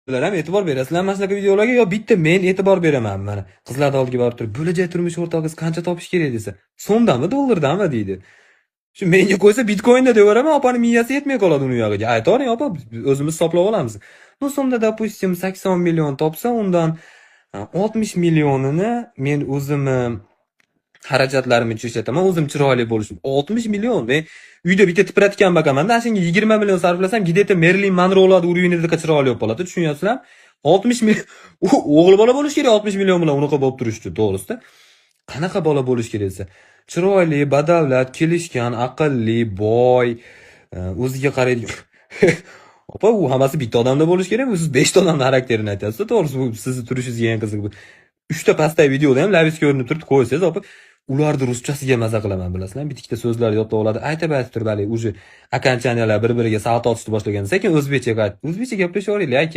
Sizlar ham e'tibor berasizlar mana shunaqa videolarga yo bitta men e'tibor beraman? Mana, qizlarni oldiga borib turib, bo'lajak turmush o'rtog'ingiz qancha topish kerak desa, so'mdami, dollardami deydi. Shu menga qo'ysa, bitcoinda deyaveraman, opani miyasi yetmay qoladi uni uyog'iga. Aytavering, opa, o'zimiz hisoblab olamiz. Ну, so'mda, допустим, 80 million topsa, undan 60 millionini men o'zimni xarajatlarim uchun ishlataman, o'zim chiroyli bo'lishim. 60 million. Men uyda bitta tipratikan boqaman-da, shunga 20 million sarflasam, где-то Merilin Monroelarni уровень idaqa chiroyli bo'lib qoladi, tushunyapsizlarmi? 60 million. U o'g'il bola bo'lishi kerak 60 million bilan unaqa bo'lib turish uchun, to'g'risida. Qanaqa bola bo'lishi kerak desa, chiroyli, badavlat, kelishgan, aqlli, boy, o'ziga qaraydigan. Opa, u hammasi bitta odamda bo'lishi kerak, siz 5 ta odamni xarakterini aytyapsiz, to'g'risi, bu sizni turishingizga ham qiziq. 3 ta pastdagi videoda ham Lavis ko'rinib turibdi, qo'ysangiz, opa, ularni ruschasiga maza qilaman, bilasizlarmi? Bitta ikkita so'zlar yodlab oladi. Aytib aytib turib, haligi уже окончания lar bir-biriga salto otishni boshlagan. Sekin o'zbekcha qayt. O'zbekcha gaplashaveringlar, aka.